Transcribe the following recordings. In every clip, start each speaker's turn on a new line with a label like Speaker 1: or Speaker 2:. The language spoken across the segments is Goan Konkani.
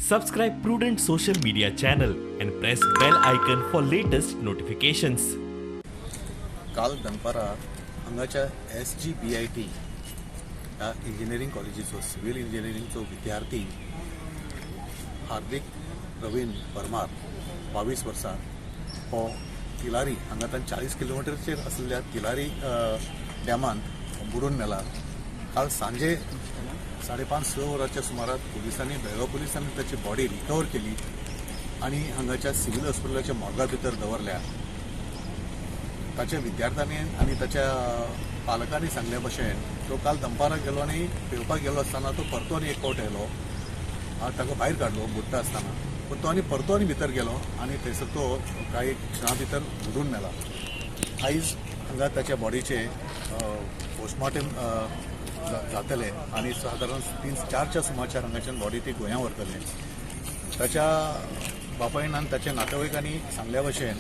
Speaker 1: Subscribe Prudent Social Media channel and press bell icon for latest notifications.
Speaker 2: काल दनपारां हांगाच्या SGBIT ह्या इंजिनियरींग कॉलेजीचो सिव्हील इंजिनियरींगचो विद्यार्थी हार्दिक प्रवीण परमार, 22 वर्सां, हो तिलारी हांगाच्यान 40 किलोमिटरचेर आसलेल्या तिलारी डॅमांत बुडून मेला. काल सांजे 5:30 6 वरांच्या सुमाराक पुलिसांनी, बेळगांव पुलिसांनी ताची बॉडी रिकवर केली आनी हांगाच्या सिव्हील हॉस्पिटलाच्या मॉर्गा भितर दवरल्या. ताच्या विद्यार्थ्यांनी आनी ताच्या पालकांनी सांगल्या भशेन तो काल दनपारां गेलो आनी पेंवपाक गेलो आसतना तो परतो आनी एक फावट येयलो. ताका भायर काडलो बुडटा आसतना, पूण तो आनी परतो आनी भितर गेलो आनी थंयसर तो कांय खिणा भितर बुडून मेला. आयज हांगा ताच्या बॉडीचे पोस्टमॉर्टम जातले आनी सादारण 3-4च्या सुमारच्यार हांगाच्यान बॉडी ती गोंया व्हरतले. ताच्या बापायन आनी ताच्या नातेवाईकांनी सांगल्या भशेन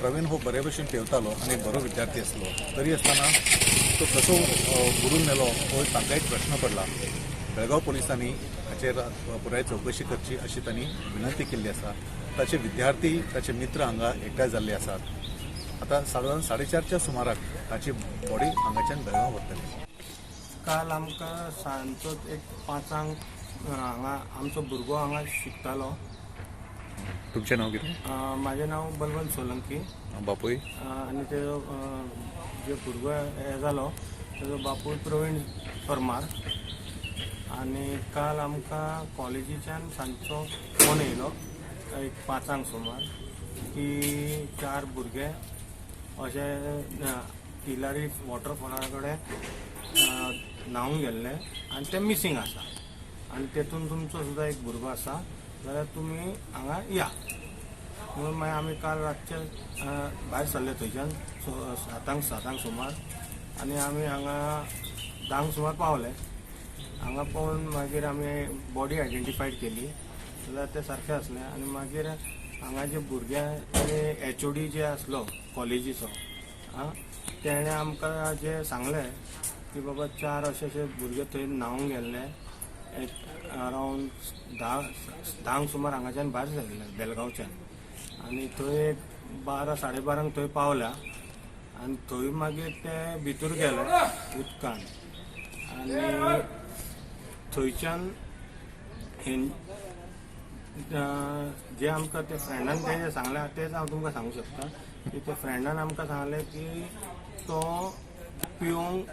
Speaker 2: प्रवीण हो बरे भशेन पेंवतालो आनी एक बरो विद्यार्थी आसलो. तरी आसतना तो कसो बुडून मेलो हो तांकां एक प्रश्न पडला. बेळगांव पुलिसांनी हाचेर पुराय चवकशी करची अशी तांणी विनंती केल्ली आसा. ताचे विद्यार्थी, ताचे मित्र हांगा एकठांय जाल्ले आसात. आतां सादारण 4:30च्या सुमाराक ताची बॉडी हांगाच्यान बेळगांव व्हरतले.
Speaker 3: काल आमकां सांजचो एक 5 हांगा आमचो भुरगो हांगा शिकतालो.
Speaker 2: तुमचें नांव कितें?
Speaker 3: म्हाजें नांव बलवंत सोलंकी.
Speaker 2: बापूय?
Speaker 3: आनी तेजो जे भुरगो हे जालो तेजो बापूय प्रवीण परमार. आनी काल आमकां कॉलेजीच्यान सांजचो फोन येयलो एक 5 सुमार की चार भुरगे अशे तिलारी वॉटरफॉला कडेन न्हावंक गेल्ले आनी ते मिसींग आसा आनी तेतून तुमचो सुद्दां एक भुरगो आसा, जाल्यार तुमी हांगा या म्हणून. मागीर आमी काल रातचे भायर सरले थंयच्यान 7 7 सुमार आनी आमी हांगा 10 सुमार पावले. हांगा पावून मागीर आमी बॉडी आयडेंटिफायड केली जाल्यार ते सारके आसले. आनी मागीर हांगा जे भुरगे HOD जे आसलो कॉलेजीचो, आं, तेणें आमकां जे सांगलें की बाबा चार अशे अशे भुरगे थंय न्हावंक गेल्ले, एक अरावंड 10 10 सुमार हांगाच्यान भायर सरले बेलगांवच्यान आनी थंय एक 12 12:30 थंय पावल्या आनी थंय मागीर ते भितर गेले उदकान आनी थंयच्यान जे आमकां ते फ्रेंडान ते सांगलें तेच हांव तुमकां सांगूंक शकता की ते फ्रेंडान आमकां सांगलें की तो पिवंक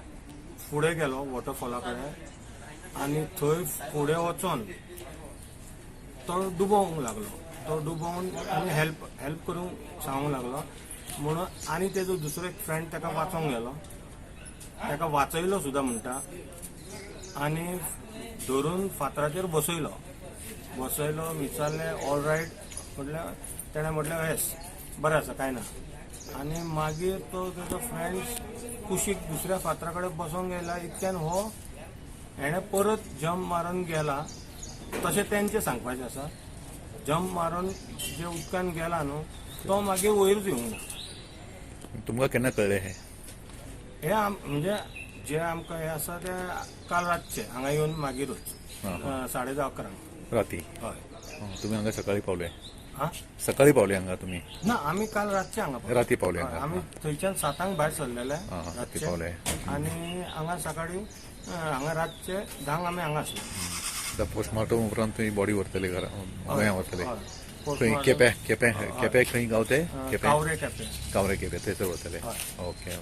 Speaker 3: फुडें गेलो वॉटरफॉला कडेन आनी थंय फुडें वचोन तो डुबोवंक लागलो. तो डुबोवन आनी हेल्प हेल्प करूंक सांगूंक लागलो म्हणून. आनी तेजो दुसरो एक फ्रेंड ताका वाचोंक गेलो, ताका वाचयलो सुद्दां म्हणटा आनी धरून फातराचेर बसयलो. बसयलो, विचारलें, "ऑल रायट?" म्हटल्यार तेणें म्हटलें, "येस, बरें आसा, कांय ना." आनी मागीर तो तेजो फ्रेंड कुशीक दुसऱ्या फातरा कडेन बसोंक गेला. इतक्यान हो हेणें परत जंप मारून गेला, तशें तेंचें सांगपाचें आसा. जंप मारून जे उदकान गेला न्हू, तो मागीर वयरूच येवंक ना.
Speaker 2: तुमकां केन्ना कळ्ळें हें?
Speaker 3: हे म्हणजे जे आमकां हें आसा तें काल रातचें हांगा येवन मागीरूच 10:30 11 .
Speaker 2: राती?
Speaker 3: हय.
Speaker 2: तुमी हांगा सकाळी पावले?
Speaker 3: हा.
Speaker 2: सकाळी पावले हांगा तुमी?
Speaker 3: ना, आमी काल रातचे हांगा पावले.
Speaker 2: राती पावले
Speaker 3: हय,
Speaker 2: हांगा?
Speaker 3: आमी थंयच्यान 7 भायर सरलेले
Speaker 2: हा, राती
Speaker 3: रातचे
Speaker 2: पावले.
Speaker 3: आनी हांगा सकाळी हांगा रातचे 10 आमी हांगा आसले.
Speaker 2: आतां पोस्टमार्टम उपरांत तुमी बॉडी व्हरतले घरा, गोंया व्हरतले?
Speaker 3: हय.
Speaker 2: खंय?
Speaker 3: Postmortem-
Speaker 2: केपें? केपें?
Speaker 3: हय.
Speaker 2: केपें खंय गांव ते? केपें?
Speaker 3: कावरे केपें.
Speaker 2: कावरे केपें, थंयसर व्हरतले?
Speaker 3: हय.
Speaker 2: Okay okay.